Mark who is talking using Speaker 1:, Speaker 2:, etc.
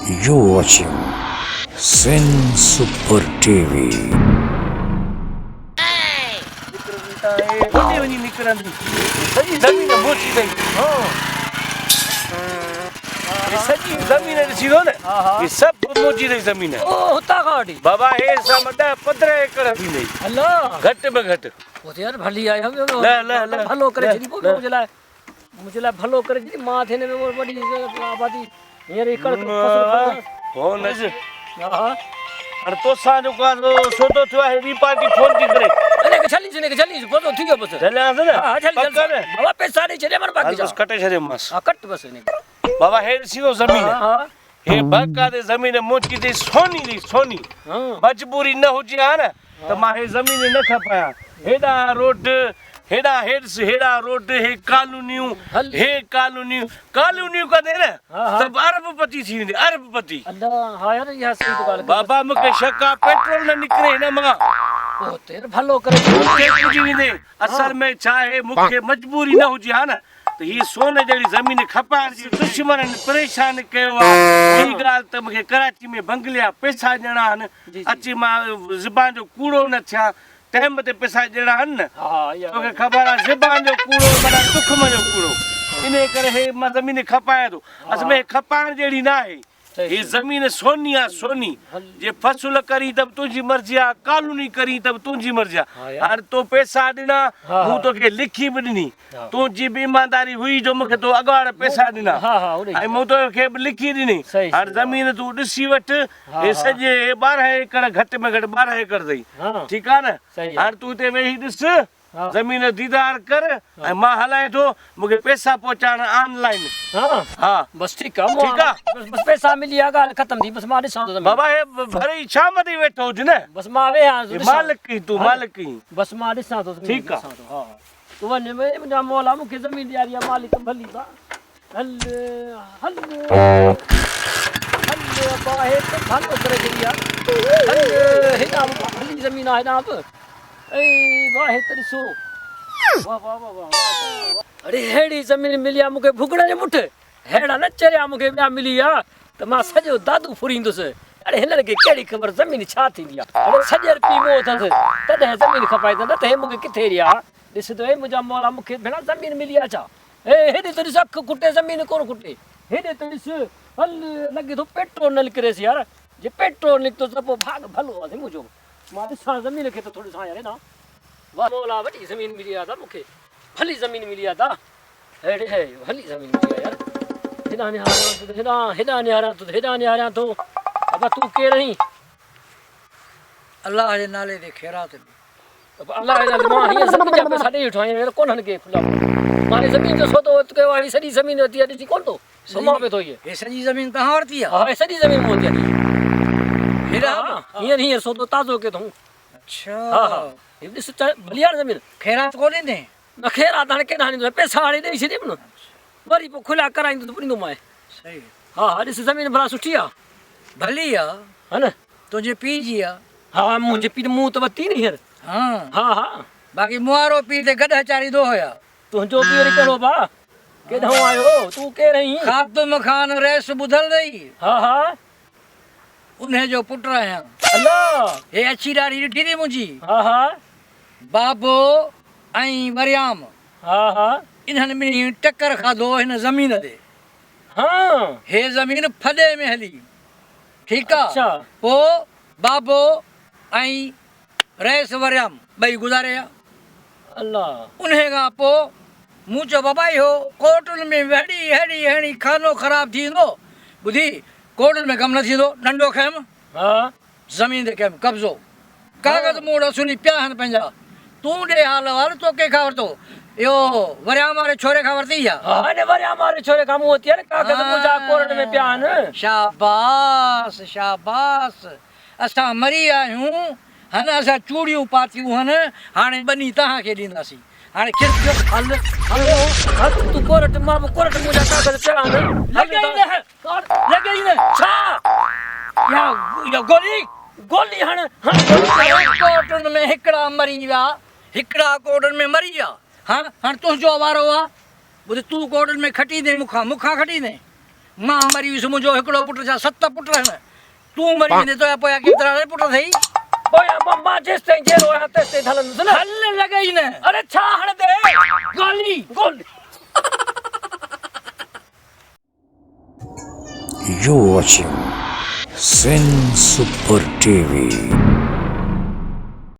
Speaker 1: You watching Sindh super T V.
Speaker 2: هوڏي وڃي نڪرندي سڄي زمين موچي اٿئي. هي سڄي زمين ڏسين ٿو نه هي سڀ موچي اٿئي زمين.
Speaker 3: او هتان کان وٺي.
Speaker 2: بابا هي سم 10 15 ايڪڙ ٿيندئي.
Speaker 3: الله.
Speaker 2: گهٽ ۾ گهٽ.
Speaker 3: پوء ته يار ڀلي آهي.
Speaker 2: نه نه نه.
Speaker 3: ڀلو ڪري ڇڏي پوء منهنجي لاء. منهنجي لاء ڀلو ڪري ڇڏي مان ٿي هن ۾ وڏي آبادي هينئر هي ڪڻڪ فصل کڻندس.
Speaker 2: هو نه
Speaker 3: ها.
Speaker 2: هاڻي توسان جو ڪا سودو ٿيو آهي ٻي پارٽي فون ٿي ڪري.
Speaker 3: هن کي ڇليس هن کي ڇليس سودو ٿي ويو بس.
Speaker 2: جهليانس نه.
Speaker 3: ها جهل جهل.
Speaker 2: پڪ نه.
Speaker 3: بابا پئسا ڏئي ڇڏيا من باقي
Speaker 2: هل بس ڪٽي ڇڏيومانس.
Speaker 3: ها ڪٽ بس هن کي.
Speaker 2: بابا هي ڏسين ٿو زمين.
Speaker 3: ها ها.
Speaker 2: هي باقاعدي زمين موچي ٿي سوني ٿي سوني.
Speaker 3: ها.
Speaker 2: مجبوري نه هجي ها نه ته مان هي زمين نه کپايان. هيڏانهن روڊ، هيڏانهن هيڏس، هيڏانهن روڊ، هي ڪالونيون، هي ڪالونيون، ڪالونيون ڪندي نه ته به ارب پتي ٿي ويندي، ارب پتي. بابا مون کي شڪ آ پيٽرول نه نڪري هن مان. ٽيڪجي ويندي. اصل ۾ ڇا آهي مون کي مجبوري نه هجي ها نه ته هيء سون جهڙي زمين کپائڻ جي دشمنن پريشان ڪيو آ. ٻي ڳالهه ته مون کي ڪراچي ۾ بنگلي جا پئسا ڏيڻا آهن. اچي مان زبان جو ڪوڙو نه ٿيان، ٽيم تي پئسا ڏيڻا آهن نه. توکي خبر آهي زبان جو ڪوڙو معنيٰ تخم جو ڪوڙو. انهيء ڪري هي مان زمين کپايان ٿو. اصل ۾ هي کپائڻ جهڙي نه آهي. هي زمين سوني آ سوني. جي فصل ڪرين ته به تنهنجي مرضي آ، ڪالوني ڪرين ته به تنهنجي مرضي آ. هاڻي تو پئسا ڏنا، مون توکي لکي به ڏني. تنهنجي به ايمانداري هئي جو مون کي تو اڳواڙ پئسا ڏنا ۽ مون توکي به لکي ڏني. هاڻ زمين تون ڏسي وٺ، هي سڄي هي ٻارهن ايڪڙ گهٽ ۾ گهٽ ٻارهن ايڪڙ اٿئي. ٺيڪ آ نه؟ هاڻ تون هتي ويهي ڏس، زمين جو ديدار ڪر ۽ مان هلائين ٿو، مون کي پئسا پهچائڻ آن لائين. ها.
Speaker 3: بس ٺيڪ آ. ٺيڪ آ. بس پئسا ملي ويا ڳالهه ختم ٿي بس مان ڏسان ٿو زمين.
Speaker 2: بابا هي ڀرئي ڇا مٿي ويٺو هج نه.
Speaker 3: بس مان ويهان ٿو ڏسان.
Speaker 2: مالڪ ئي تون مالڪ ئي.
Speaker 3: بس مان ڏسان ٿو زمين.
Speaker 2: ٺيڪ آ.
Speaker 3: ڏسان ٿو ها. تون وڃ منهنجا مولا مون کي زمين ڏياري آ مالڪ ڀلي با هل هل هل ابا هي ته ڀلو ڪري ڇڏي آ هل هيڏانهن به ڀلي زمين آ هيڏانهن به اي واهه هي ته ڏسو واه واه واه واه اڙي ههڙي زمين ملي آ مون کي ڀڳڙن جي مٺ ههڙا نه چريا مون کي ٻيا ملي ويا ته مان سڄو دادو ڦريندس. اڙي هنن کي ڪهڙي خبر زمين ڇا ٿيندي آ. اڙي سڄر پي مئو اٿس تڏهن زمين کپائي اٿن نه ته هي مون کي ڪٿي رهيا ها. ڏس ته اي منهنجا مولا مون کي ڀيڻا زمين ملي آ ڇا. اي هيڏي ته ڏس اک کٽي زمين ڪونه کٽي. هيڏي ته ڏس هل لڳي ٿو پيٽرول نه نڪريس يار. جي پيٽرول نڪتو ته پوء ڀاڳ ڀلو آ سائين منهنجو. مان ڏسان زمين کي ته ٿو ڏسان يار هيڏانهن. واه مولا وڏي زمين ملي آ ادا مون کي. ڀلي زمين ملي آ ادا. هيڏي هي ڀلي زمين ملي آ يار. هيڏانهن نهاريان ٿو ته هيڏانهن، هيڏانهن نهاريان ٿو ته هيڏانهن نهاريان ٿو. ابا تون ڪير آهين؟
Speaker 4: الله جي نالي تي خيرات ڏي.
Speaker 3: ابا الله جي نالي مان هينئر زمين جا پئسا ڏيئي ويٺو آهيان، هينئر ڪونهن ڪي کلا. مان هي زمين جو سودو ڪيو آهي، هي سڄي زمين ورتي آهي، ڏسين ڪونه ٿو؟ گهمان پيو ٿو هيء.
Speaker 4: هي سڄي زمين توهان ورتي آهي؟
Speaker 3: ها هي سڄي زمين مون ورتي آهي.
Speaker 4: هيڏانهن به؟
Speaker 3: ها هينئر هينئر سودو تازو ڪيو اٿئون.
Speaker 4: اڇا.
Speaker 3: ها ها هي ڏس ته ڀلي آهي نه زمين.
Speaker 4: خيرات ڪونه ڏيندين؟
Speaker 3: نه خيرات هاڻي ڪيڏانهن ڏيندو پئسا هاڻي ڏئي ڇڏيم نه وري پوء کليا ڪرائيندو ته ڏيندومانء.
Speaker 4: صحيح.
Speaker 3: ها ها ڏس زمين ڀلا سٺي آ.
Speaker 4: ڀلي آ.
Speaker 3: ها نه.
Speaker 4: تنهنجي پيء جي آ.
Speaker 3: ها منهنجي پيء مون ته ورتي نه هينئر.
Speaker 4: ها.
Speaker 3: ها ها.
Speaker 4: باقي مون وارو پيء ته گڏهه چاريندو هيا.
Speaker 3: تنهنجو پيء وري ڪهڙو ڀاء؟ ڪيڏانهن آيو؟ تون ڪير آهين؟
Speaker 4: خاتم خان رئيس ٻڌل اٿئي؟
Speaker 3: ها ها.
Speaker 4: انهيء جو پٽ آهيان.
Speaker 3: الله!
Speaker 4: هي اڇي ڏاڙهي ڏٺي اٿئي منهنجي؟
Speaker 3: ها ها.
Speaker 4: بابو ۽ وريام.
Speaker 3: ها ها.
Speaker 4: انهن ٻنهي ٽڪر کاڌو هن زمين تي.
Speaker 3: ها.
Speaker 4: هي زمين ڦڏي ۾ هلي. ٺيڪ آ.
Speaker 3: اڇا.
Speaker 4: پوء بابو ۽ رئيس وريام ٻئي گذاري ويا.
Speaker 3: الله.
Speaker 4: انهيء کان پوء مون چيو بابا اهو ڪورٽن ۾ وڙهي هڙي هڻي خانو خراب ٿي ويندو. ٻڌي ڪورٽن ۾ ڪم نه ٿيندو. ڏنڊو کنيم.
Speaker 3: ها.
Speaker 4: زمين تي ڪيم قبضو. ڪاغذ مون وٽ اصولي پيا آهن پنهنجا. تون ڏي حال احوال تو ڪنهن کان ورتو؟ اهو وريام واري ڇوري کان ورتي ڇا؟
Speaker 3: ها ان وريام واري ڇوري کان مون ورتي آهي نه ڪاغذ منهنجا ڪورٽ ۾ پيا آهن.
Speaker 4: شاباس شاباس اسان مري ويا آهيون هن اسان چوڙيون پاتيون هن هاڻي ٻني توهان کي ڏينداسين. هاڻي کر پيو هل
Speaker 3: هل هل تون ڪورٽ مان به ڪورٽ منهنجا ڪاغذ پيا آهن.
Speaker 4: لڳي ئي نه لڳي ئي نه.
Speaker 3: ڇا؟
Speaker 4: اها گولي
Speaker 3: گولي هڻ هڻ گولي هڻ.
Speaker 4: ڪورٽن ۾ هڪڙا مري ويا هڪڙا ڪورٽن ۾ مري ويا هاڻ هاڻ تنهنجو وارو آ ٻڌ تون ڪورٽن ۾ کٽيندين مون کان مون کان کٽيندين مان مري ويس منهنجو هڪڙو پٽ ڇا ست پٽ آهن. تون مري ويندين تنهنجا پويان ڪيترا پٽ اٿئي؟
Speaker 3: پويان مان مان جيستائين جيئرو آهيان تيستائين ته هلندس نه.
Speaker 4: هل لڳئي نه.
Speaker 3: اڙي ڇا هڻندي؟
Speaker 4: گولي.
Speaker 3: گولي.
Speaker 1: You watching Sindh Super TV.